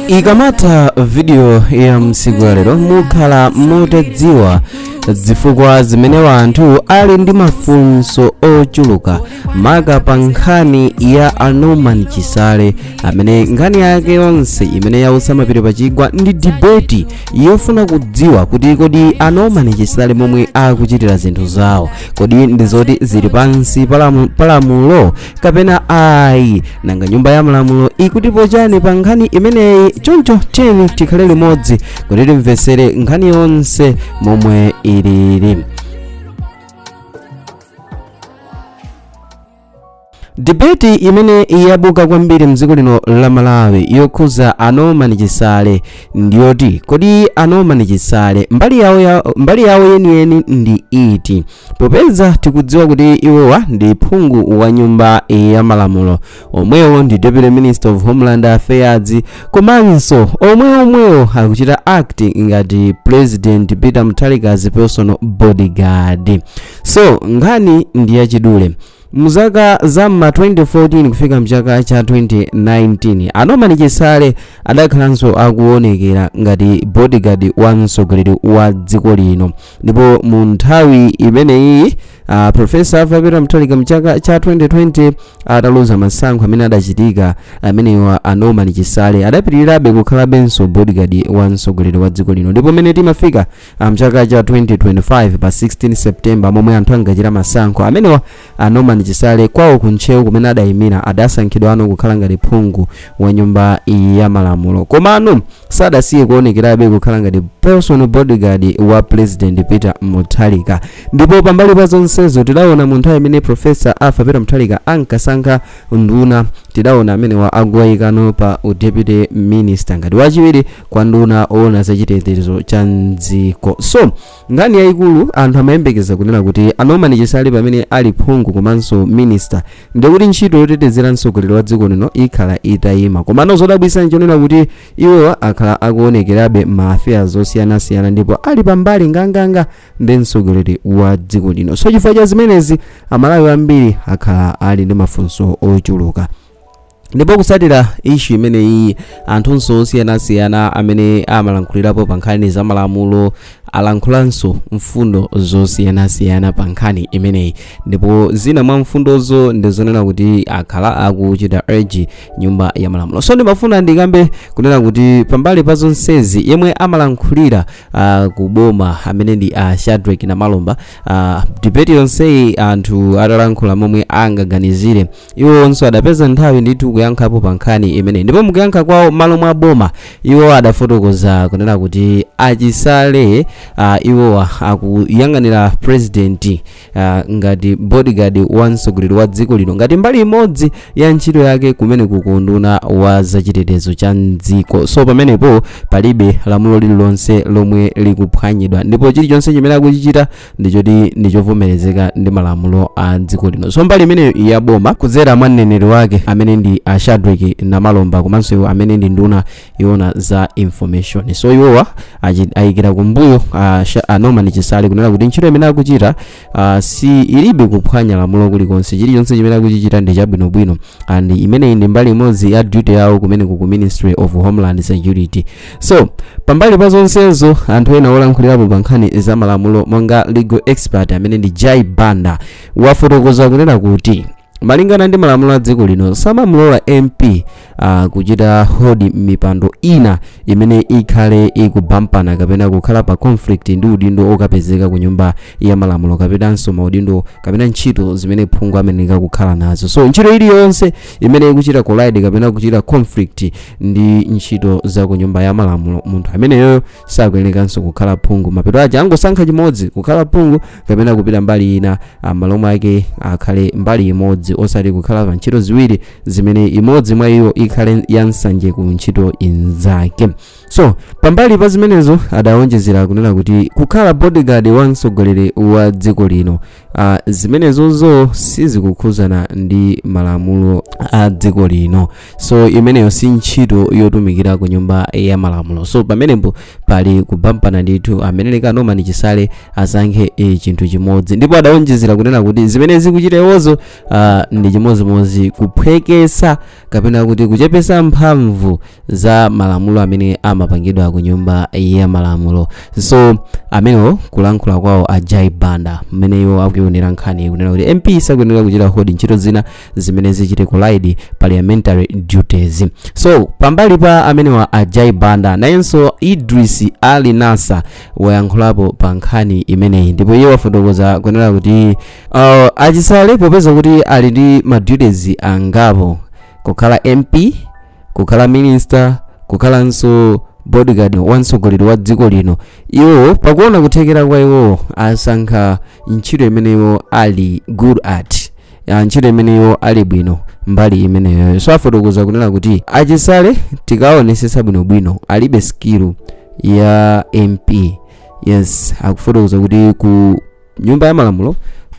Ikamatha video ya msiku wa lero, mukhala mutadziwa zifukwa zimene wanthu ali ndi mafunso ochuluka maka pa nkhani ya a Norman Chisale, amene nkhani yake yonse imene yautsa mapiri pachigwa ndi debate yofuna kudziwa kuti kodi a Norman Chisale momwe akuchitira zinthu zawo, kodi ndi zoti zili pansi palamulo kapena ayi? Nanga nyumba ya malamulo ikutipo chani pa nkhani imeneyi? Choncho tiyeni tikhale limodzi kuti timvesere nkhani yonse momwe ilili. Debate imene yabuka kwambiri mdziko lino la Malawi yokhuza a Norman Chisale ndiyoti kodi a Norman Chisale mbali yawo yeniyeni ndi iti, popeza tikudziwa kuti iwowa ndi phungu wa nyumba ya malamulo, omwewo ndi Deputy Minister of Homeland Affairs, komanso omweomwewo akuchita act ngati President Peter Mutharika's personal bodyguard. So nkhani ndi yachidule. Muzaka za ma 2014 kufika mchaka cha 2019, a Norman Chisale adakhalanso akuonekera ngati bodyguard wa mtsogoleri wa dziko lino, ndipo mu nthawi imeneyi Professor Arthur Peter Mutharika mchaka cha 2020 ataluza masankho amene adachitika amenewa, a Norman Chisale adapitirirabe kukhalabenso bodyguard wa mtsogoleri wa dziko lino. Ndipo mmene timafika mchaka cha 2025 pa 16 September, momwe anthu ankachita masankho amenewa, a Norman Chisale kwawo ku Ntcheu kumene adayimira adasankhidwano kukhala ngati phungu wa nyumba ya malamulo, komano sadasiye kuonekerabe kukhala ngati personal bodyguard wa President Peter Mutharika. Ndipo pambali pa zonsezo, tidaona mu nthawi imene Professor Arthur Peter Mutharika ankasankha nduna, tidaona amenewa akuwayikano pa deputy minister ngati wachiwiri kwa nduna oona zachitetezo cha mdziko. So nkhani yayikulu, anthu amayembekeza kunena kuti a Norman Chisale pamene ali phungu komanso minister, ndikuti ntchito yotetezera mtsogoleri wa dziko lino ikhala itayima. Komano zodabwitsa nchonena kuti iwowa akhala akuonekerabe ma affairs osiyanasiyana ndipo ali pambali nganganga ndi mtsogoleri wa dziko lino. So chifukwa cha zimenezi, Amalawi ambiri akhala ali ndi mafunso ochuluka. Ndipo kusatira issue imeneyi, anthunso osiyanasiyana amene amalankhulirapo pa nkhani za malamulo alankhulanso mfundo zosiyanasiyana pa nkhani imeneyi. Ndipo zina mwa mfundozo ndizonena kuti akhala akuchita urge nyumba ya malamulo. So ndimafuna ndikambe kunena kuti pambali pa zonsezi, yemwe amalankhulira kuboma amene ndi Shadrack Namalomba, debate yonseyi anthu atalankhula momwe angaganizire, iwonso adapeza nthawi ndithu kuyankhapo pa nkhani imeneyi. Ndipo mukuyankha kwawo malo mwa boma, iwo adafotokoza kunena kuti achisale iwowa akuyang'anira president ngati bodyguard wa mtsogoleri wa dziko lino ngati mbali imodzi ya ntchito yake kumene kukunduna wa zachitetezo cha mdziko. So pamenepo palibe lamulo lililonse lomwe likuphwanyidwa, ndipo chilichonse chimene akuchichita ndichoti ndichovomerezeka ndi malamulo a dziko lino. So mbali imeneyo ya boma kudzera mwa mneneri wake amene ndi a Shadrack Namalomba, komanso iwo amene ndi nduna yoona za information, so iwowa ayikira kumbuyo a Norman Chisale kunena kuti ntchito imene akuchita si ilibe kuphwanya lamulo kulikonse, chilichonse chimene akuchichita ndi chabwinobwino, and imeneyi ndi mbali imodzi ya duty yawo kumene ku Ministry of Homeland Security. So pambali pa zonsezo, anthu ena olankhulirapo pa nkhani za malamulo monga legal expert amene ndi Jai Banda wafotokoza kunena kuti malingana ndi malamulo a dziko lino, samamulola MP kuchita hold mipando ina imene ikhale ikubampana kapena kukhala pa conflict ndi udindo okapezeka ku nyumba ya malamulo, kapenanso maudindo kapena ntchito zimene phungu ameneka kukhala nazo. So ntchito iliyonse imene ikuchita collide kapena kuchita conflict ndi ntchito za ku nyumba ya malamulo, munthu ameneyo sakuyenekanso kukhala phungu. Mapeto ake angosankha chimodzi, kukhala phungu kapena kupita mbali ina, m'malo mwake akhale mbali imodzi, osati kukhala pa ntchito ziwiri zimene imodzi mwa iyo ikhale ya nsanje ku ntchito inzake. So pambali pa zimenezo, adawonjezera kunena kuti kukhala bodyguard wa mtsogoleri wa dziko lino, zimenezozo sizikukhuzana ndi malamulo a dziko lino. So imeneyo si ntchito yotumikira ku Nyumba ya Malamulo. So pamenepo pali kubampana ndithu. Ameneleka Norman Chisale asankhe chinthu chimodzi. Ndipo adawonjezera kunena kuti zimene zikuchita iwozo ndi chimodzimodzi kuphwekesa kapena kuti kuchepesa mphamvu za malamulo amene amapangidwa ku Nyumba ya Malamulo. So amenewo kulankhula kwawo a Jai Banda, mmene iwo akuionera nkhani, kunena kuti MP sakuyenera kuchita hold ntchito zina zimene zichite collide parliamentary duties. So pambali pa amenewa a Jai Banda, nayenso Idris Ali Nasa wayankhulapo pa nkhani imeneyi, ndipo iye wafotokoza kunena kuti achisale, popeza kuti ali ndi ma duties angapo, kukhala MP, kukhala minister, kukhalanso bodyguard wa mtsogoleri wa dziko lino, iwo pakuona kuthekera kwa iwo asankha ntchito imene iwo ali good at, ntchito imene iwo ali bwino mbali imeneyoyo. So afotokoza kunena kuti achisale, tikaonesesa bwinobwino, alibe skill ya MP. Yes, akufotokoza kuti ku Nyumba ya Malamulo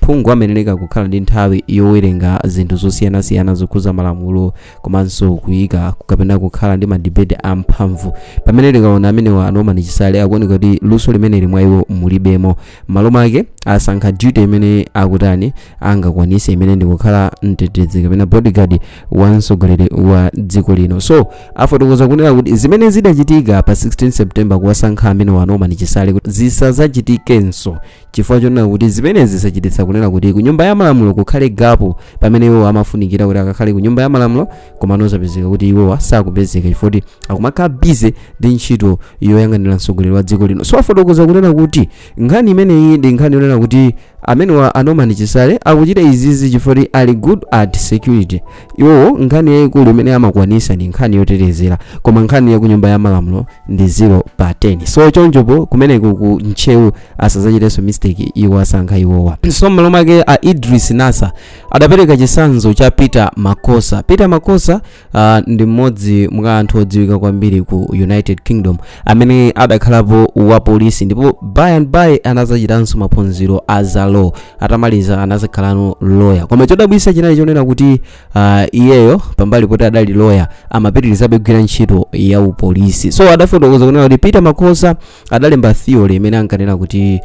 phungu ameneleka kukhala ndi nthawi yowerenga zinthu zosiyanasiyana zokhuza malamulo, komanso kuyika kapena kukhala ndi ma debate amphamvu, pamene tikaona amenewa a Norman Chisale, akuoneka kuti luso limeneli mwa iwo mulibemo. M'malo mwake asankha duty imene akutani, angakwanise, imene ndi kukhala mtetezi kapena bodyguard wa mtsogoleri wa dziko lino. So afotokoza kunena kuti zimene zidachitika pa 16 September, kuwasankha amene a Norman Chisale, kuti zisazachitikenso, chifukwa chonena kuti zimenezi zisachititsa kunena kuti ku Nyumba ya Malamulo kukhale gap pamene iwo amafunikira kuti akakhale ku Nyumba ya Malamulo, koma zapezeka kuti iwowa sakupezeka chifukwa kuti akumakhala busy ndi ntchito yoyang'anira mtsogoleri wa dziko lino. So afotokoza kunena kuti nkhani imeneyi ndi nkhani yonena kuti amenewa a Norman Chisale akuchita izizi chifukwa kuti ali good at security. Iwowo nkhani yayikulu imene amakwanisa ndi nkhani yotetezera, koma nkhani ya ku Nyumba ya Malamulo ndi 0 pa 10. So chonchopo kumeneku ku Ntcheu asazachitenso mistake, iwo asankha iwowa. So m'malo mwake a Idris Nasa adapereka chitsanzo cha Peter Makosa. Peter Makosa ndi mmodzi mwa anthu odziwika kwambiri ku United Kingdom amene adakhalapo wa polisi, ndipo by and by anazachitanso maphunziro a za law. Atamaliza anazakhalano lawyer, koma chodabwitsa chinali chonena kuti iyeyo, pambali poti adali lawyer, amapitirizabe kugwira ntchito ya upolisi. So adafotokoza kunena kuti Peter Makosa adalemba theory imene ankanena kuti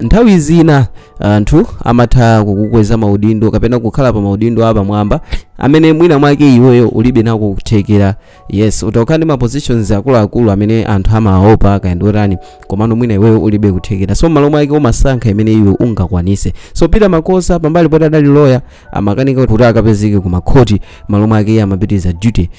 nthawi zina anthu amatha kukukweza maudindo kapena kukhala pa maudindo apamwamba amene mwina mwake iweyo ulibe nako kuthekera. Yes, utakhala ndi ma positions akuluakulu amene anthu amaopa kaya ndi otani, komano mwina iweyo ulibe kuthekera. So m'malo mwake umasankha imene iwe ungakwanise. So Peter Makosa, pambali poti adali lawyer, amakanika kuti akapezeke ku makhoti. M'malo mwake iye amapitiriza duty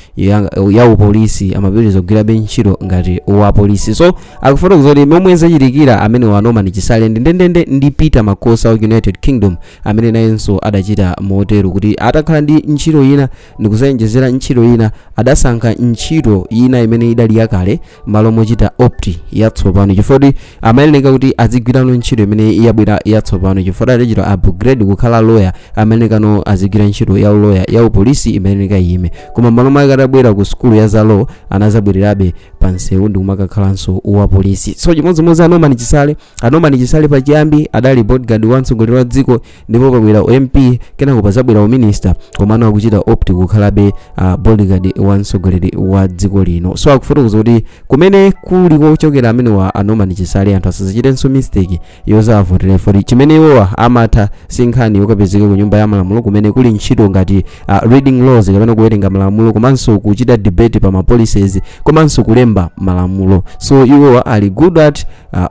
ya upolisi, amapitiriza kugwirabe ntchito ngati wa polisi. So akufotokoza kuti momwe zachitikira amene wa Norman Chisale ndi ndendende ndi Peter Makosa wa United Kingdom, amene nayenso adachita motero, kuti atakhala ndi ntchito ina ndikuzayenjezera ntchito ina, adasankha ntchito ina imene idali yakale malo mochita opt yatsopano, chifukwa kuti amayeneka kuti azigwirano ntchito imene yabwera yatsopano, chifukwa adachita upgrade kukhala lawyer, amayenekano azigwira ntchito ya lawyer, ya upolisi imayeneka iyime. Koma malo mwake atabwera ku sukulu ya za law, anazabwererabe pa nsewu ndi kumakakhalanso wa polisi. So chimodzimodzi a Norman Chisale. A Norman Chisale pachiyambi adali bodyguard wa mtsogoleri wa dziko, ndipo pabwera MP, kenako pazabwera uminister, komano akuchita opt kukhalabe bodyguard wa mtsogoleri wa dziko lino. So akufotokoza kuti kumene kuli kochokera amene wa a Norman Chisale, anthu asazachitenso mistake yozavotera foti chimene iwowa amatha si nkhani yokapezeka ku Nyumba ya Malamulo, kumene kuli ntchito ngati reading laws kapena kuwerenga malamulo, komanso kuchita debate pa ma policies, komanso kulemba malamulo. So iwowa ali good at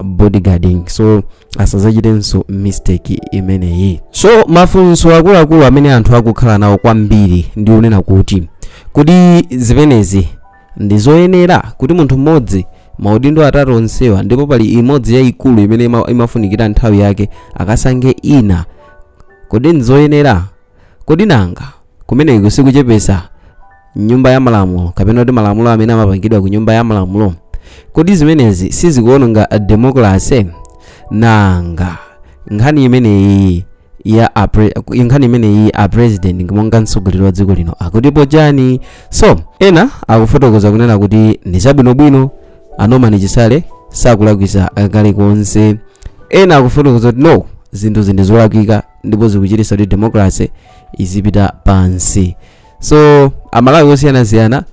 bodyguarding, so asazachitenso mistake imeneyi. So mafunso akuluakulu amene anthu akukhala nawo kwambiri ndi unena kuti, kodi zimenezi ndi zoyenera kuti munthu mmodzi maudindo atatu onsewa, ndipo pali imodzi yayikulu imene imafunikira nthawi yake, akasankhe ina? Kodi ndizoyenera? Kodi nanga kumeneku sikuchepesa Nyumba ya Malamulo kapena kuti malamulo amene amapangidwa ku Nyumba ya Malamulo? Kodi zimenezi sizikuononga democracy? Nanga nkhani imeneyi a president monga mtsogoleri wa dziko lino akutipo chani? So ena akufotokoza kunena kuti ndi zabwinobwino. A Norman Chisale sakulakwisa kalikonse. Ena akufotokoza kuti no, zinthu zindi zolakwika ndipo zikuchititsa kuti democracy izipita pansi. So Amalawi osiyanasiyana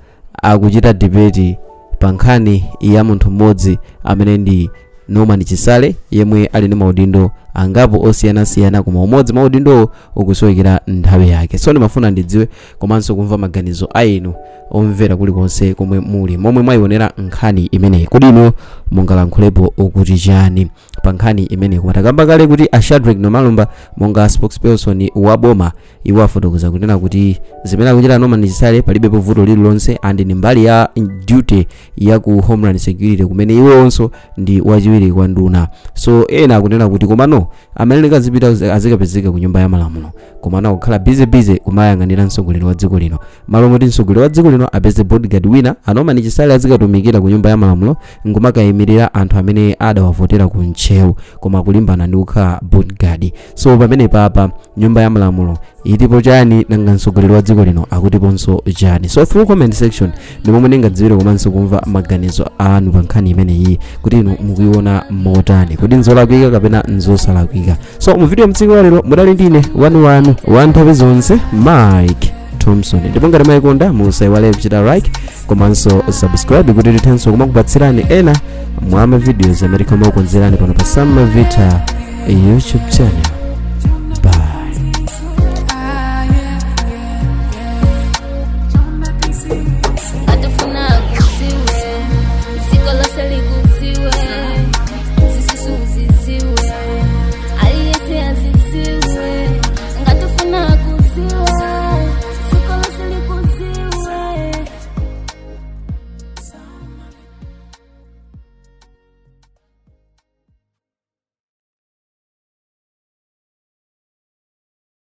akuchita debate pa nkhani ya munthu mmodzi amene ndi Norman Chisale, yemwe ali ndi maudindo angapo osiyanasiyana, koma umodzi mwa udindowo ukusowekera nthawi yake. So ndimafuna ndidziwe komanso kumva maganizo a inu omvera kulikonse komwe muli, momwe mwayionera nkhani imeneyi. Kodi inu mungalankhulepo kuti chani pa nkhani imeneyi? Koma takamba kale kuti a Shadrick Nomalumba, monga spokesperson wa boma, iwo afotokoza kunena kuti zimene akuchita Norman Chisale palibepo vuto lililonse and ndi mbali ya duty ya ku Homeland Security, kumene iwonso ndi wachiwiri kwa nduna. So ena akunena kuti komano amene kazipita azikapezeka ku Nyumba ya Malamulo, komano akukhala busy busy kumayang'anira mtsogoleri wa dziko lino. Malo moti mtsogoleri wa dziko lino apeze bodyguard wina, a Norman Chisale azikatumikira ku Nyumba ya Malamulo nkumakayimirira anthu amene adawavotera ku Ntcheu, koma kulimbana ndi kukhala bodyguard. So pamene papa Nyumba ya Malamulo ilipo chani? Nanga mtsogoleri wa dziko lino akutiponso chani? So through comment section ndi momwe ndingadziwire komanso kumva maganizo anu pa nkhani imeneyi, kuti inu mukuiona motani? Kodi nzolakwika kapena nzosalakwika? So mu video mtsiku lero mudali ndine wanu wa nthawi zonse, Mike Thompson, ndipo ngati mwayikonda musaiwale kuchita like komanso subscribe kuti tithenso kumakupatsirani ena mwa ma videos amene timakukonzerani pano pa Sam Mavita YouTube channel.